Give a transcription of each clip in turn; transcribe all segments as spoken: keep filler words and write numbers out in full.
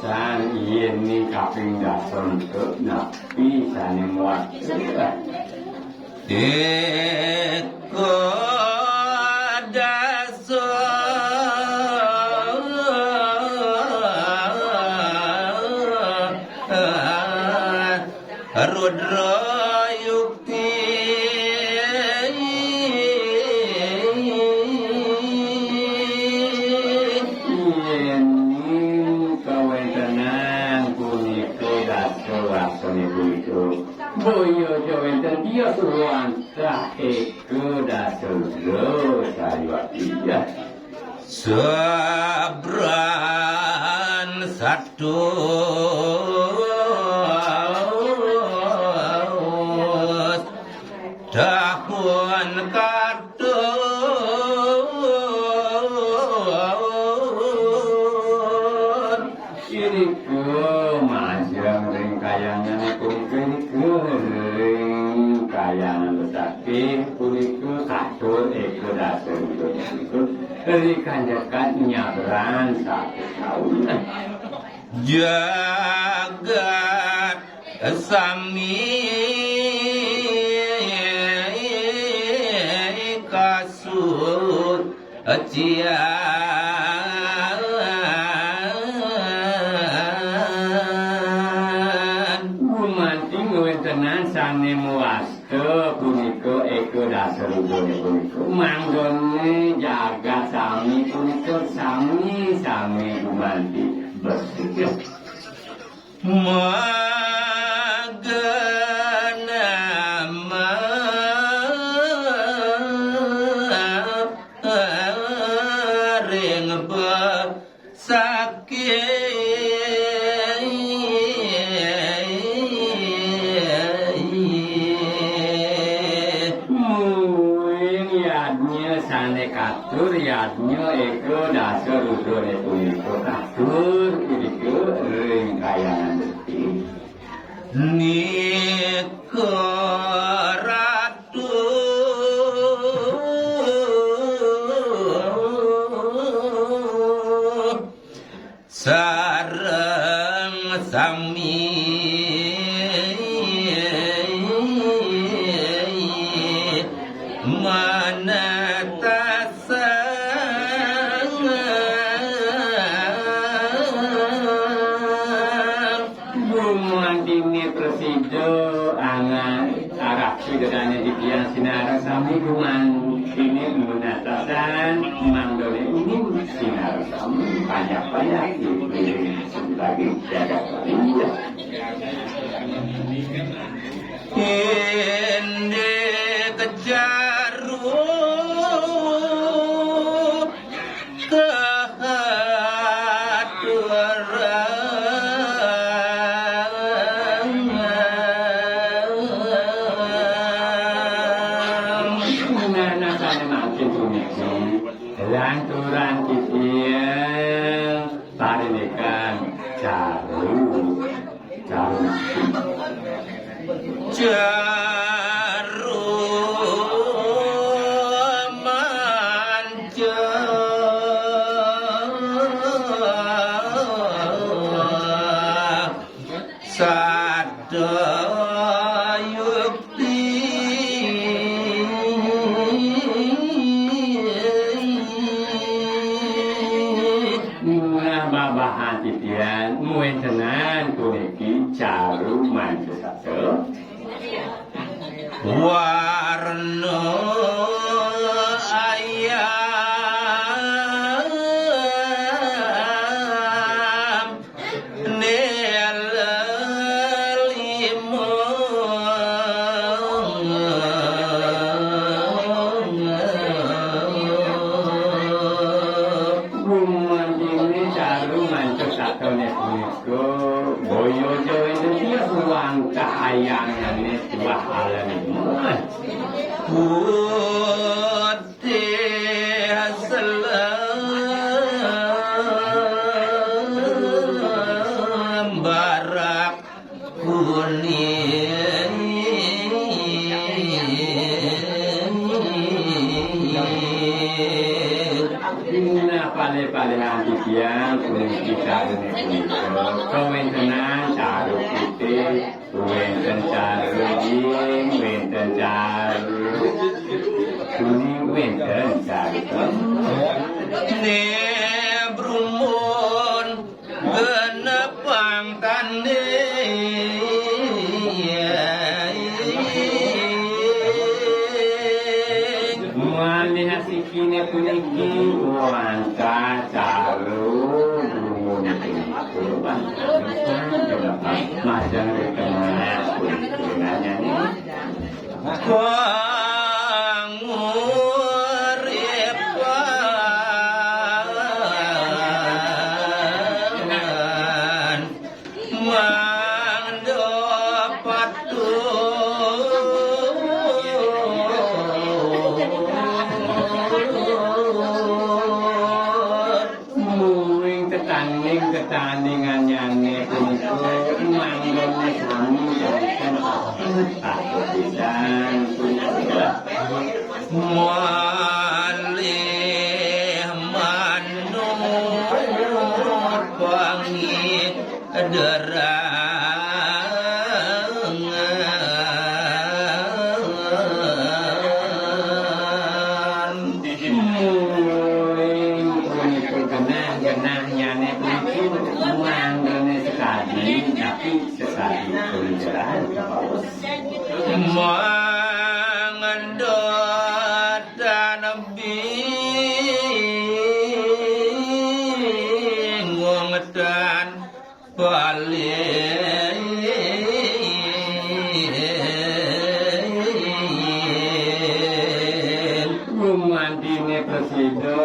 Tan yén ning kaping dasa, napi sané muat? Eka dasa rudra yukti. Yén kawéntenan punika dasa wasané punika, boya ja wénten tios wantah eka dasa rudra sayuwakti. Sabran satus tahun katut. Irika majeng ring kayangan punika, irika ring kayangan besakti punika katut eka dasa rudra punika, rikanjekan nyabran satus taun. Jagat sami kasucian. Gumanti ngwéntenan sané mawasta punika eka dasa rudrané punika, mangdané jagat sami punika sami-sami gumanti besik. Magenama ring besakti. Mungguing yadnya sané katur, yadnya eka dasa rudrané punika katur irika ring kayangan besik. Nika ratu sareng sami manetasan. Gumantiné prasida angan arak pidarane titiang sinareng sami, gumantiné manetasan, mangdané uning sinareng sami panjak-panjak iring lagi jagat Bali. Indik jarum Lanturan titiang parindikan caru. Caru. Caru manca sada yukti. Nah, babahan titiang ngwentenan puniki caru manca sada. Warna ayam nela lima. Gumantiné caru manca sadané punika, boya ja wénten tios wantah ayangané tuah alem. Putih selem barak kuning. Nah, palih-palih anti Yang puniki carane punika kawéntenan caru putih, wénten caru jing, wénten caru kuning, wénten caru. Né brumun genepang tanding. Malih asikiné puniki wantah caru dumun punika, majeng ring tengah puniki nanyane. Panguripan mangda patut. Mungguing tetanding-tetandingannyane punika manggone sami janten patut pisan punika. Malih manut pangiderangan. Mungguing punika genah-genahnyane punika manggone sakadi, napi sakadi pangideran kabaos. Mangda tan bingung tan paling. Gumantine prasida,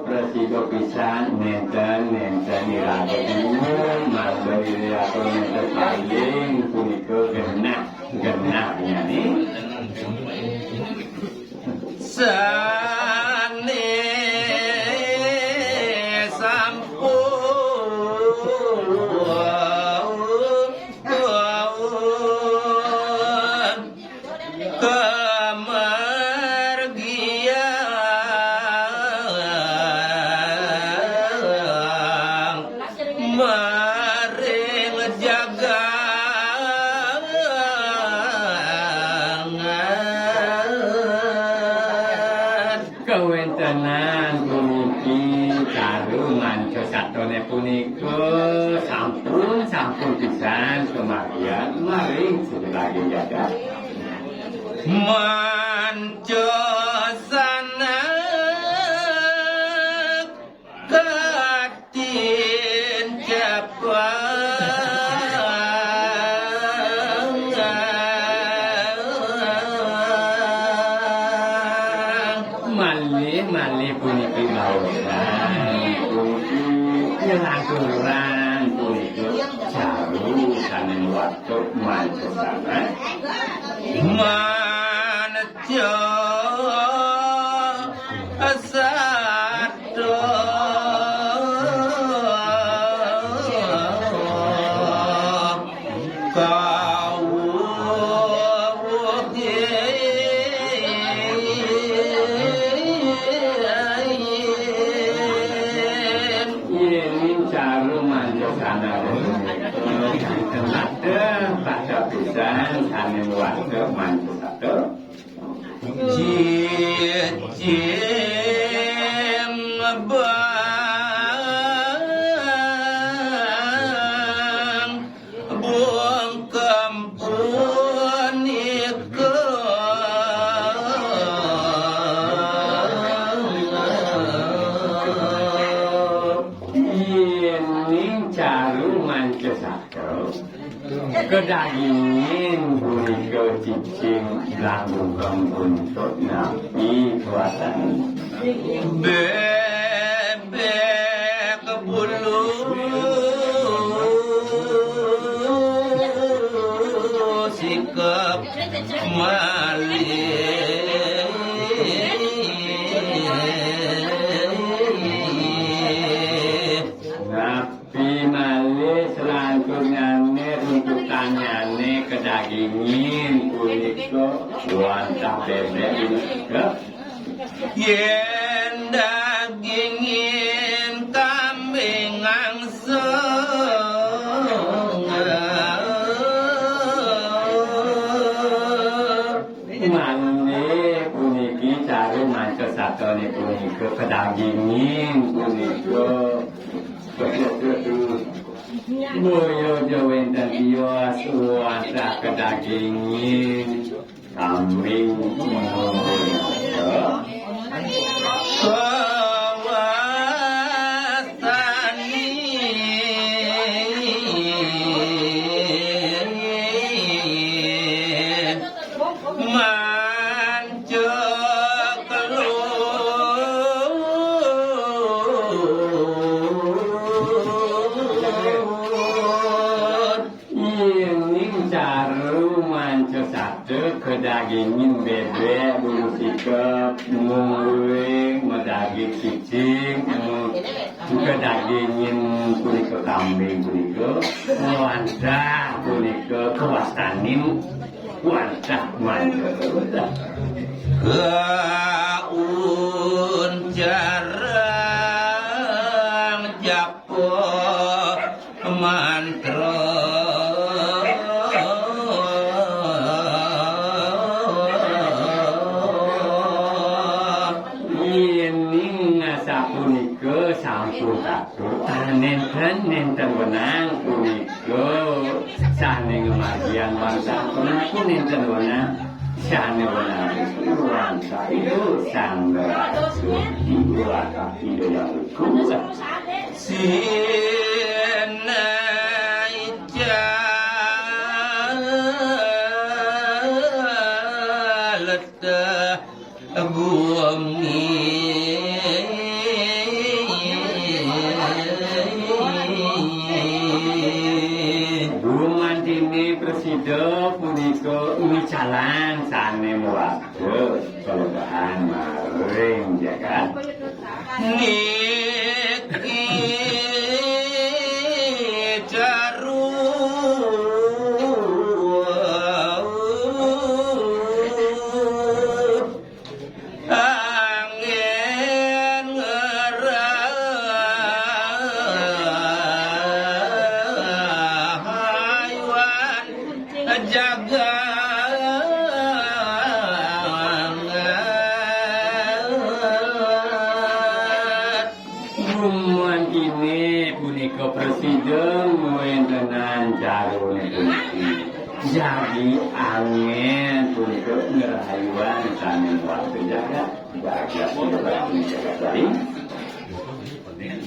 prasida pisan nenten, nenten iraga bingung, mangda iraga nenten paling punika genah, genahnyane. Sane sampun kamargiang maring jagat. Kawentenan puniki caru manca satone punika sampun, sampun pisan kamargiang maring sadaging jagat. Manca sanak katin capang. Malih, malih puniki baosan. Puniki nyelanturan punika caru sane watuk manca sanak. Manca sato kawuh. Yening caru manca sanak, pada pisan sane watuk manca sato. Cicing bang bungkem punika. Yening caru manca sato, kadagingin punika cicing langkung buntut napi kuatan. Bebek bulu sikep malih. Nah, Pi malih salanturnyane runtutannyane kadagingin punika wantah bebek punika. Yen dagingin kambing Dagingin punika boya wénten tios wantah kadagingin kambing punika. Kawastanin manca kelut. Yéning cara manca sata kadagingin bébék, bulu sikep, mungguing, madaging cicing, kadagingin punika kambing punika, wantah punika kawastanin wantah manca. Kauncarang japa mantra. Yéning sapunika sampun katur, tan nénten, nénten wenang punika sané ngamargiang wantah, punika nénten wenang. Sané wenang punika wantah Ida Sang Nata Sudi, wantah Ida Hyang Widi. Sinai caleta gumi. Gumantine prasida punika micalang sane mawasta kalebahan maring jagat. Niki caru angin ngerahayuan jagat. Gumantine punika prasida ngwentenan carune puniki. Jagi angin punika ngrahayuan sane mawasta jagat, jagat Sri Bali, jagat Bali.